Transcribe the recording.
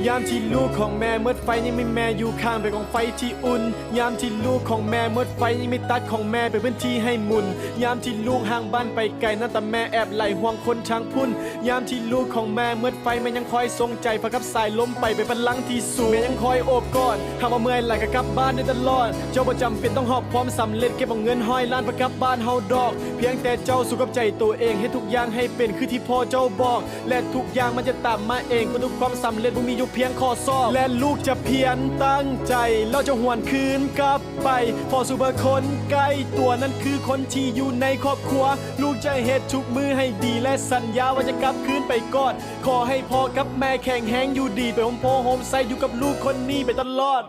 ຍາມທີ່ລູກຂອງແມ່ໝົດໄຟ ຍັງມີແມ່ຢູ່ຂ້າງ ເປັນກອງໄຟທີ່ອຸ່ນ. ຍາມທີ່ລູກຂອງແມ່ໝົດໄຟ ຍັງມີຕັກຂອງແມ່ ເປັນພື້ນທີ່ໃຫ້ໝູນ. ຍາມທີ່ລູກຫ່າງບ້ານໄປໄກ ນ້ຳຕາແມ່ແອບໄຫຼ ຫ່ວງຄົນທາງພຸ້ນ. ຍາມທີ່ລູກຂອງແມ່ໝົດໄຟ ແມ່ຍັງຄອຍສົ່ງໃຈ ຝາກກັບສາຍລົມໄປ ເປັນພະລັງທີ່ສູງ. ແມ່ຍັງຄອຍໂອບກອດ ຫາກວ່າເມື່ອຍຫຼາຍກໍກັບບ້ານໄດ້ຕະຫຼອດ. ເຈົ້າບໍ່ຈຳເປັນຕ້ອງຫອບຄວາມສຳເລັດ ເກັບເອົາເງິນຮ້ອຍລ້ານ ເພື່ອກັບບ້ານເຮົາດອກ. ພຽງແຕ່ເຈົ້າສູ້ກັບໃຈໂຕເອງ ເຮັດທຸກຢ່າງໃຫ້ເປັນຄືທີ່ພໍ່ເຈົ້າບອກ ແລະ ທຸກຢ່າງມັນຈະຕາມມາເອງ. ເພາະທຸກຄວາມສຳເລັດບໍ່ມີຢູ່ພຽງຂໍ້ສອບ ແລະ ລູກຈະພຽນຕັ້ງໃຈ ແລ້ວຈະຫວນຄືນກັບໄປ ເພາະສູ່ເພື່ອຄົນໃກ້ຕົວ ນັ້ນຄືຄົນທີ່ຢູ່ໃນຄອບຄົວ. ລູກຈະເຮັດທຸກມື້ໃຫ້ດີ ແລະ ສັນຍາວ່າຈະກັບຄືນໄປກອດ. ຂໍໃຫ້ພໍ່ກັບແມ່ແຂງແຮງຢູ່ດີ ໄປໂຮມໂພໂຮມໄຊ ຢູ່ກັບລູກຄົນນີ້ໄປຕະຫຼອດ.